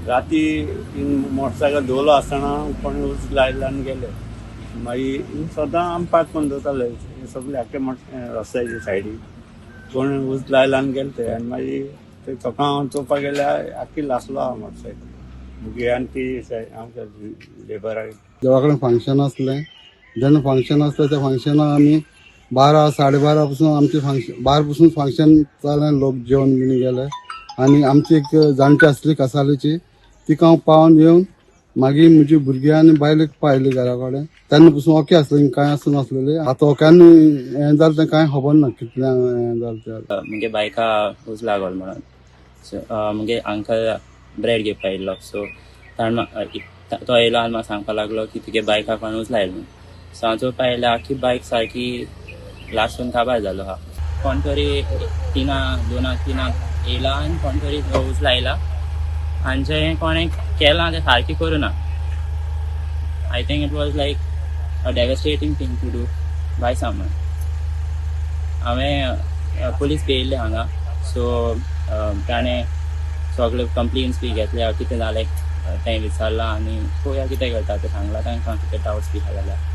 राती मोटरसायकल दवरलो आसतना कोणी उजो लायलो आनी गेले. मागीर सदां आमी पार्क करून दवरताले सगळे आख्खे रस्त्याच्या सायडीक. कोण उजो लायलो आनी गेले ते. आनी मागीर ते सकाळ हांव चोवपाक गेल्यार आख्खी लासलो आहा मोटरसायकल. मुगे आनी ती आमच्या लेबराक. देवा कडेन फंक्शन आसलें. जेन्ना फंक्शन आसलें, त्या फंक्शनाक आमी 12, 12:30 पसून आमचें फंक्शन, 12 पसून फंक्शन जालें. लोक जेवन बीन गेले आनी आमची एक जाणटी आसली कासालीची, तिका हांव पावन येवन मागीर म्हजी भुरगीं आनी बायलेक पायली घरा कडेन. तेन्ना पसून ओके आसलें, कांय आसूं नासलेलें. आतां ओक्यान हें जालें तें कांय खबर ना कितलें हें जालें तें. मुगे बायका उज लागल म्हणून. सो मुगे अंकल ब्रेड घेवपा येयल्लो. सो ताणें तो येयलो आनी म्हाका सांगपाक लागलो की तुगे बायका कोण उज लायलो म्हणून. सो हांव चोवपा येयल्यार आख्खी बायक सारकी लासून काबार जालो आहा. कोण तरी तिना दोना तिनाक येयला आनी कोण तरी उज लायला आनी जें कोणें केलां तें सारकें करूं ना. I think it was like a devastating thing to do by someone. हांवें पुलीस बी येयल्ले हांगा. सो ताणें सगळे कंप्लेन्स बी घेतल्या, कितें जालें तें विचारलां आनी पळोवया कितें करता तें सांगलां तांकां, कितें डावट्स बी आहा जाल्यार.